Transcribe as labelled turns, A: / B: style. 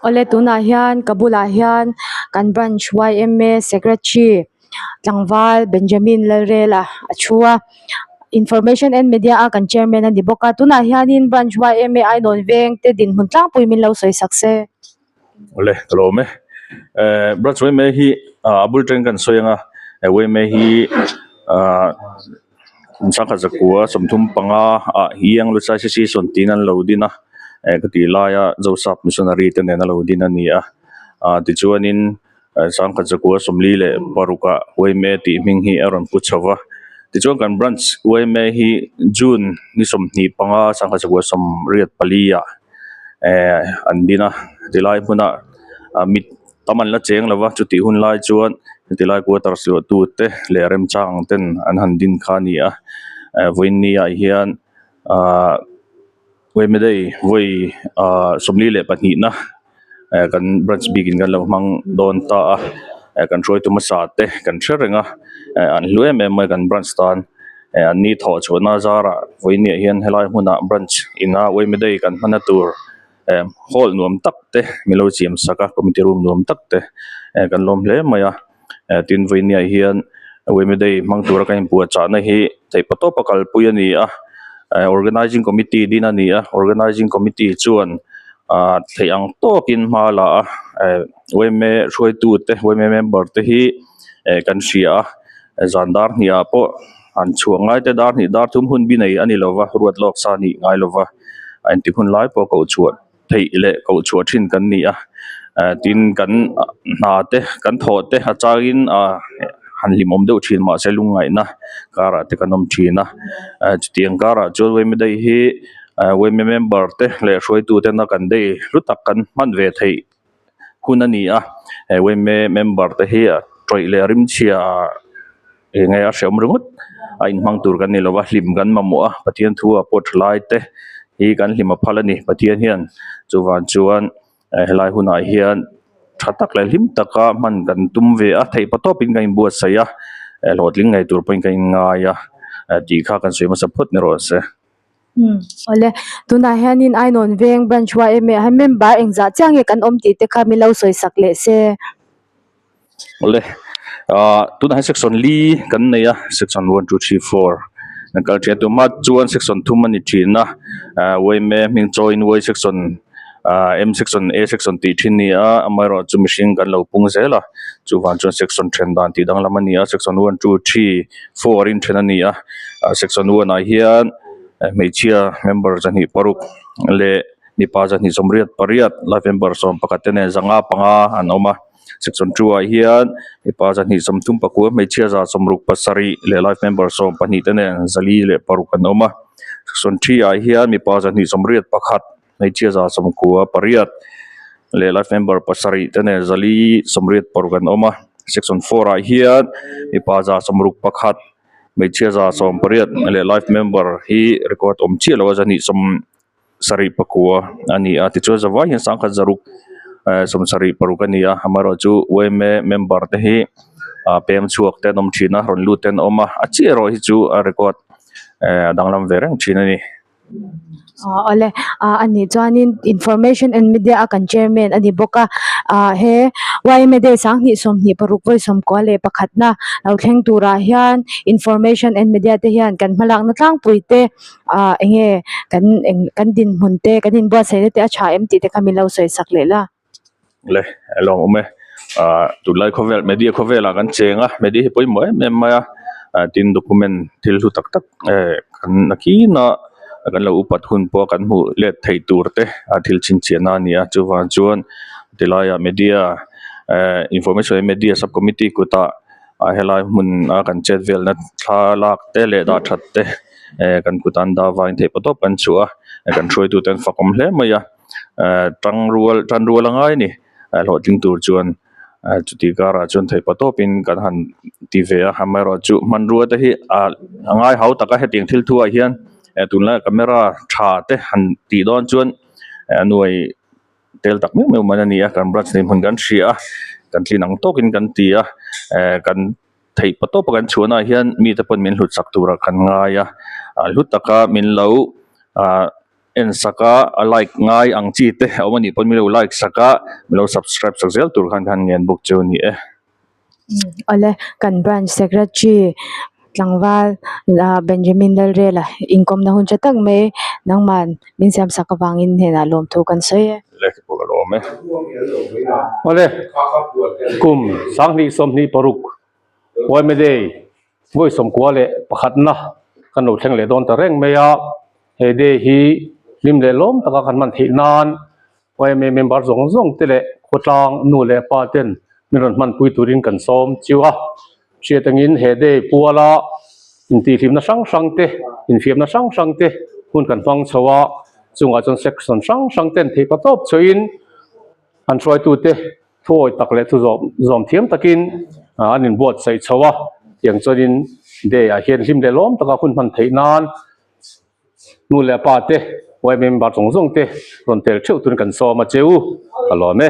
A: Awle tunah hian ka bulah hian kan branch yma secretary tlangval Benjamin Lalrela a thu a information and media a kan chairman a ni bawk a tunah hianin branch yma Ainawn veng te dinhmun tlangpui min lo sawi sak se.
B: Awle ka lawm e ehh branch yma hi ah a bul teng kan sawi ang a yma hi ah sangha zakua 35 ah hiang lusai association tiin an lo din a eh ka tih laia Joseph missionary te nen a lo din a ni a ah tichuanin 1946 ah yma tih hming hi a rawn pu chho va tichuan kan branch yma hi June ni 25 1984 ah eh an din a tilai hmuna ah mit tam an la cheng lo va chutih hun lai chuan tilai quarters luah tu te leh remchang ang ten an han din kha a ni a eh vawiin ni ah hian ahh yma day vawi ahh 42 na eh kan branch bik in kan lo hmang dawn ta a eh kan hruaitu hmasa te kan hre reng a eh an hlu em em mai kan branch tan eh an ni thawh chhuahna zarah vawiin ni ah hian helai hmunah branch ina yma day kan hman na tur eh hall nuam tak te min lo siam sak a committee room nuam tak te eh kan lawm hle mai a eh tin vawiin ni ah hian yma day hmang tura kan inpuahchah na hi theihpawh tawpa kalpui a ni a eh organizing committee din a ni a organizing committee chuan ah theih ang tawkin hma a la a eh yma hruaitu te yma member te hi eh kan hria a zan dar hnih ah pawh an chhuah ngai te dar hnih dar thum hun bi nei a ni lova ruat lawk sa a nih ngai lova a inti hun lai pawh koh chhuah theih leh koh chhuah thin kan ni a eh tin kan hna te kan thawh te a changin ah han hlimawm deuh thin mahse lungngaihna karah te kan awm thin a eh chutiang karah chuan yma day hi eh yma member te leh hruaitu tena kan day hlu tak kan hman ve theih hun a ni a he yma member te hi tawih leh rimchhia eng nge a hreawm ringawt a inhmang tur kan ni lova hlim kan mamawh a Pathian thu ah pawh thalai te hi kan hlim a phal a ni Pathian hian chuvang chuan helai hunah hian tha tak leh hlim taka hman kan tum ve a theih pa tawpin kan inbuatsaih a hlawhtling ngei tur pawhin ka inngai a tih kha kan sawi hmasa phawt ni rawh se.
A: Umm awle tunah hianin Ainawn veng branch yma ah hian member engzah chiah nge kan awm tih te kha min lo sawi sak leh se.
B: Awle ah tunah hian section li kan nei a section one two three four kan kal thin a tuma chuan section thum a ni thin a ah yma hming chawiin y section ah m section a section tih thin a ni a amaherawhchu mihring kan lo pung zel a chuvang chuan section then dan tih danglam a ni a section one two three four in then a ni a ah section one ah hian hmeichhia member 26 leh mipa 128 life member 11 te nen 505 an awm a section 2 ah hian mipa 139 hmeichhia 167 leh life member 12 te nen 406 an awm a section 3 ah hian mipa 181 hmeichhia 98 leh life member 7 te nen 486 an awm a section 4 ah hian mipa 161 hmeichhia 18 leh life member hi record awm chiah lo a 279 a ni a tichuan zavai hian 1600 eh 76 a ni a amaherawhchu yma member te hi ah pem chhuak te an awm thin a rawn lut te an awm a a chiah erawh hi chu a record eh a danglam ve reng thin a ni.
A: Ah awle ah a nih chuanin information and media a kan chairman a ni bawk a ah he yma day 2026 vawi 91 na lo thleng turah hian information and media te hian kan hmalakna tlangpui te ah eng nge kan eng kan dinhmun te kan inbuatsaih na te a tha em tih te kha min lo sawi sak leh la.
B: Le a lo awm e ah tunlai khawvel media khawvelah kan cheng a media hi pawimawh em em mai a ah tin document thil hlu tak tak eh kan nakin a kan lo upat hun pawh a kan hmuh let theih tur te a thil chhinchhiahna a ni a chuvang chuan tilaiah media eh information media sub committee kutah ah helai hmun a kan chet velna thla lak te leh dah that te eh kan kut an dah avangin theih pawh tawp kan chhuah a kan hruaitu te an fak awm hle mai a. Eh tangrual tanrual a ngai a ni eh hlawhtling tur chuan eh chuti karah chuan theih pa tawpin kan han ti ve a amaherawhchu hmanrua te hi ah a ngai hau tak a hetiang thil thuah hian eh tunlai camera tha te han tih dawn chuan eh a nuai tel tak meuh meuh mai a ni a kan branch nei hmun kan hria a kan tlin ang tawkin kan ti a eh kan theih pa tawpa kan chhuahnaah hian mite pawn min hlut sak turah kan ngai a ah hlu taka min lo ah. en sak a a like ngai ang chi te a awm a nih pawn min lo like sak a min lo subscribe sak zel tur khan khan ngen bawk chu a ni e.
A: Awle kan branch secretary tlangval ah Benjamin Lalrela inkawmna hun tha tak mai nangman min siam sak avangin hnenah lawmthu kan sawi e.
B: Lehkhabu ka lawm e.
C: Awle kum 2026 Yma Day vawi 91 leh pakhatna kan lo thleng leh dawn ta reng mai a, he day hi hlim leh lawm taka kan hman theih nan Yma member zawng zawng te leh khawtlang nu leh pa ten min rawn hmanpui turin kan sawm chiu a. Hriat angin he day puala intihhlimna hrang hrang te, infiamna hrang hrang te hun kan hmang chho a, chungah chuan section hrang hrang ten theih pa tawp chhoin an hruaitute thuawi tak leh thu zawm zawm thiam takin an inbuatsaih chho a, tiang chuanin day ah hian hlim leh lawm taka hun hman theih nan Nu leh pa te, yma member zawng zawng te rawn tel theuh turin kan sawm a che u, ka lawm e.